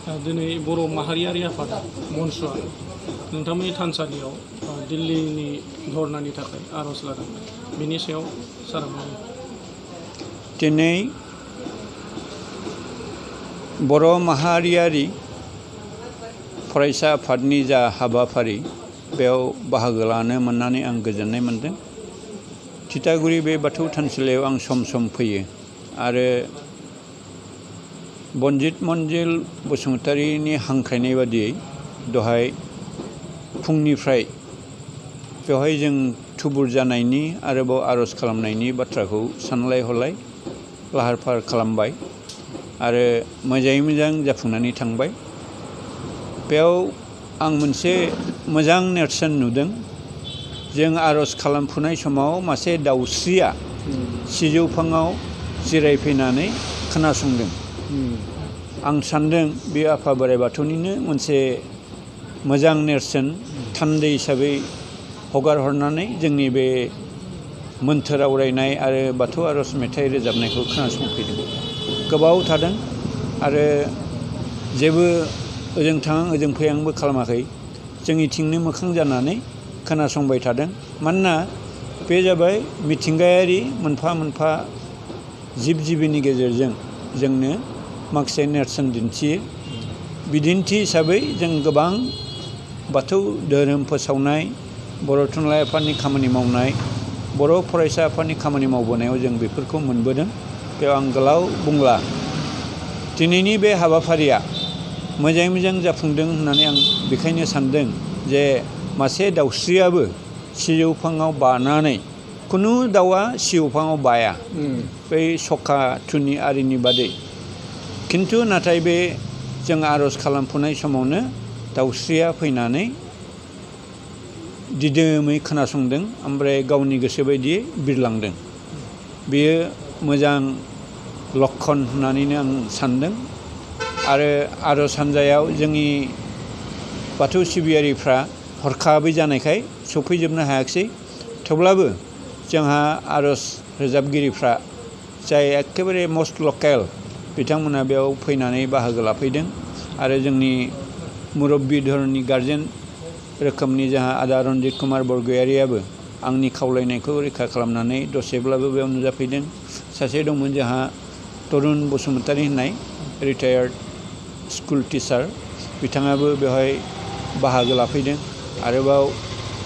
दिनै बर' माहारियारि आफाद मन्चआ नोंथांमोननि थानसालियाव दिल्लीनि धर्नानि थाखाय आर'ज लादों बेनि सायाव सारा मा बुङो? दिनै बर' माहारियारि फरायसा आफादनि जा हाबाफारि बेयाव बाहागो लानो मोननानै आं गोजोननाय मोनदों। थिथागुरि बे बाथौ थानसालियाव आं सम सम फैयो आरो बनजित मन्जिल बसुमतारीनि हांख्रायनाय बादियै दहाय फुंनिफ्राय बेवहाय जों थुबुर जानायनि आरोबाव आर'ज खालामनायनि बाथ्राखौ सानलाय हलाय लाहार फाहार खालामबाय आरो मोजाङै मोजां जाफुंनानै थांबाय। बेयाव आं मोनसे मोजां नेरसोन नुदों। जों आर'ज खालामफुनाय समाव मासे दाउस्रिया सिजौ फाङाव जिरायफैनानै खोनासंदों। आं सान्दों बे आफा बोराइ बाथौनिनो मोनसे मोजां नेरसोन थान्दै हिसाबै हगार हरनानै जोंनि बे मोन्थोर आवरायनाय आरो बाथौ आर'ज मेथाइ रोजाबनायखौ खोनासंफैदों। गोबाव थादों आरो जेबो ओजों थां ओजों फैयांबो खालामाखै, जोंनिथिंनो मोखां जानानै खोनासंबाय थादों। मानोना बे जाबाय मिथिंगायारि मोनफा मोनफा जिब जिबिनि गेजेरजों जोंनो माखासे नेरसोन दिन्थियो। बिदिन्थि हिसाबै जों गोबां बाथौ धोरोम फोसावनाय, बर' थुनलाइ आफादनि खामानि मावनाय, बर' फरायसा आफादनि खामानि मावबोनायाव जों बेफोरखौ मोनबोदों। बेयाव आं गोलाव बुंला। दिनैनि बे हाबाफारिया मोजाङै मोजां जाफुंदों होननानै आं बेखायनो सान्दों जे मासे दाउस्रियाबो सिजौ फाङाव बानानै, खुनु दाउआ सिजौ फाङाव बाया बै सखा थुनि आरिनि बादै। खिन्थु नाथाय बे जों आर'ज खालामफुनाय समावनो दाउस्रिया फैनानै दिदोमै खोनासंदों ओमफ्राय गावनि गोसो बायदियै बिरलांदों। बेयो मोजां लक्षन होननानैनो आं सान्दों। आरो आर'ज हान्जायाव जोंनि बाथौ सिबियारिफ्रा हरखाबै जानायखाय सफैजोबनो हायाखिसै। थेवब्लाबो जोंहा आर'ज रोजाबगिरिफ्रा जाय एखेबारे मस्ट लकेल बिथांमोना बेयाव फैनानै बाहागो लाफैदों। आरो जोंनि मुरब्बि धोरोमनि गारजेन रोखोमनि जोंहा आदा रन्जित कुमार बरगयारियाबो आंनि खावलायनायखौ रैखा खालामनानै दसेब्लाबो बेयाव नुजाफैदों। सासे दंमोन जोंहा तरुन बसुमतारी होननाय रिटायार्ड स्कुल टिचार, बिथाङाबो बेवहाय बाहागो लाफैदों। आरोबाव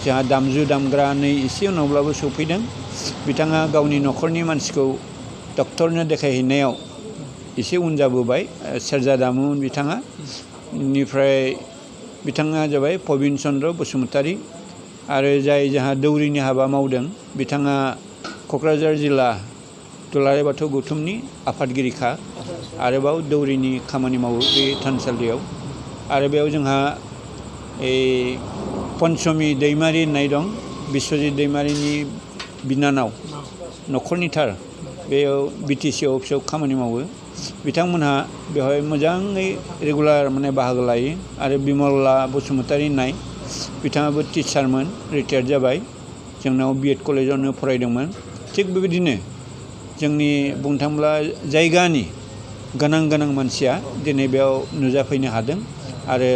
जोंहा दामजु दामग्रा नै एसे उनावब्लाबो सफैदों। बिथाङा गावनि न'खरनि मानसिखौ डक्टरनो देखायहैनायाव एसे उन जाबोबाय। सेरजा दामोमोन बिथाङा। बेनिफ्राय बिथाङा जाबाय प्रबिन चन्द्र बसुमतारी। आरो जाय जोंहा दौरिनि हाबा मावदों बिथाङा क'क्राझार जिल्ला दुलाराय बाथौ गौथुमनि आफादगिरिखा। आरोबाव दौरिनि खामानि मावो बे थानसालियाव। आरो बेयाव जोंहा पनसमि दैमारि होननाय दं, बिस्वजित दैमारिनि बिनानाव, न'खरनिथार, बेयाव BTC अफिसाव खामानि मावो। बिथांमोनहा बेवहाय मोजाङै रेगुलार बाहागो लायो। आरो बिमला बसुमतारी होननाय बिथाङाबो टिचारमोन, रिटायार्ड जाबाय, जोंनाव B.Ed कलेजावनो फरायदोंमोन। थिग बेबायदिनो जोंनि बुंनो थाङोब्ला जायगानि गोनां गोनां मानसिया दिनै बेयाव नुजाफैनो हादों आरो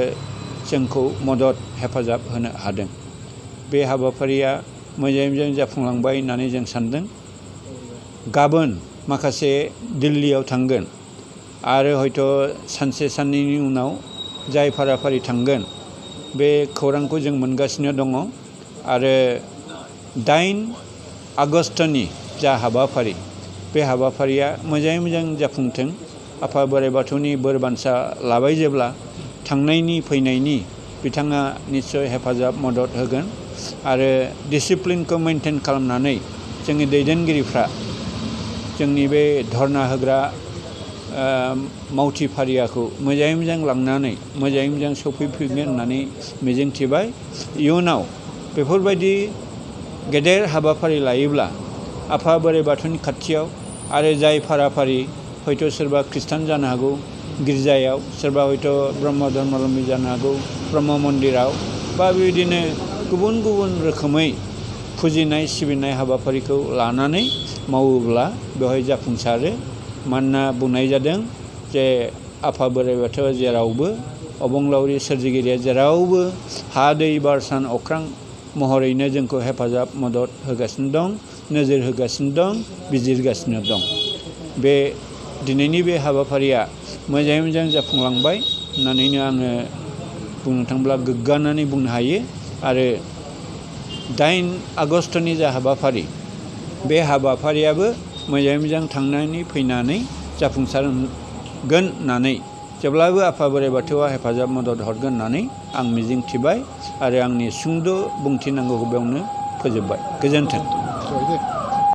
जोंखौ मदद हेफाजाब होनो हादों। बे हाबाफारिया मोजाङै मोजां जाफुंलांबाय होननानै जों सान्दों। गाबोन माखासे दिल्लीयाव थांगोन आरो हयथ' सानसे साननैनि उनाव जाय फाराफारि थांगोन बे खौरांखौ जों मोनगासिनो दङ। आरो 8 आगष्टनि जा हाबाफारि, बे हाबाफारिया मोजाङै मोजां जाफुंथों। आफा बोराइ बाथौनि बोर बान्सा लाबाय जेब्ला थांनायनि फैनायनि बिथाङा निस्सय हेफाजाब मदद होगोन। आरो डिसिप्लिनखौ मेनटेन खालामनानै जोंनि दैदेनगिरिफ्रा जोंनि बे धर्ना होग्रा मावथि फारियाखौ मोजाङै मोजां लांनानै मोजाङै मोजां सफैफिनगोन होननानै मिजिंथिबाय। इयुनाव बेफोरबायदि गेदेर हाबाफारि लायोब्ला आफा बोराइ बाथौनि खाथियाव आरो जाय फाराफारि हयथ' सोरबा खृष्टान जानो हागौ गिर्जायाव, सोरबा हयथ' ब्रह्म धर्मावलम्बी जानो हागौ ब्रह्म मन्दिराव, बा बेबायदिनो गुबुन गुबुन रोखोमै फुजिनाय सिबिनाय हाबाफारिखौ लानानै मावोब्ला बेवहाय जाफुंसारो। मानोना बुंनाय जादों जे आफा बोराइ बाथौआ जेरावबो अबंलावरि सोरजिगिरिया जेरावबो हा दै बार सान अख्रां महरैनो जोंखौ हेफाजाब मदद होगासिनो दं, नोजोर होगासिनो दं, बिजिरगासिनो दं। बे दिनैनि बे हाबाफारिया मोजाङै मोजां जाफुंलांबाय होननानैनो आङो बुंनो थांब्ला गोग्गानानै बुंनो हायो। आरो 8 आगस्टनि जा हाबाफारि, बे हाबाफारियाबो मोजाङै मोजां थांनानै फैनानै जाफुंसारगोन होननानै जेब्लाबो आफा बोराइ बाथौआ हेफाजाब मदद हरगोन होननानै आं मिजिंथिबाय आरो आंनि सुंद' बुंथिनांगौखौ बेयावनो फोजोबबाय। गोजोन्थों।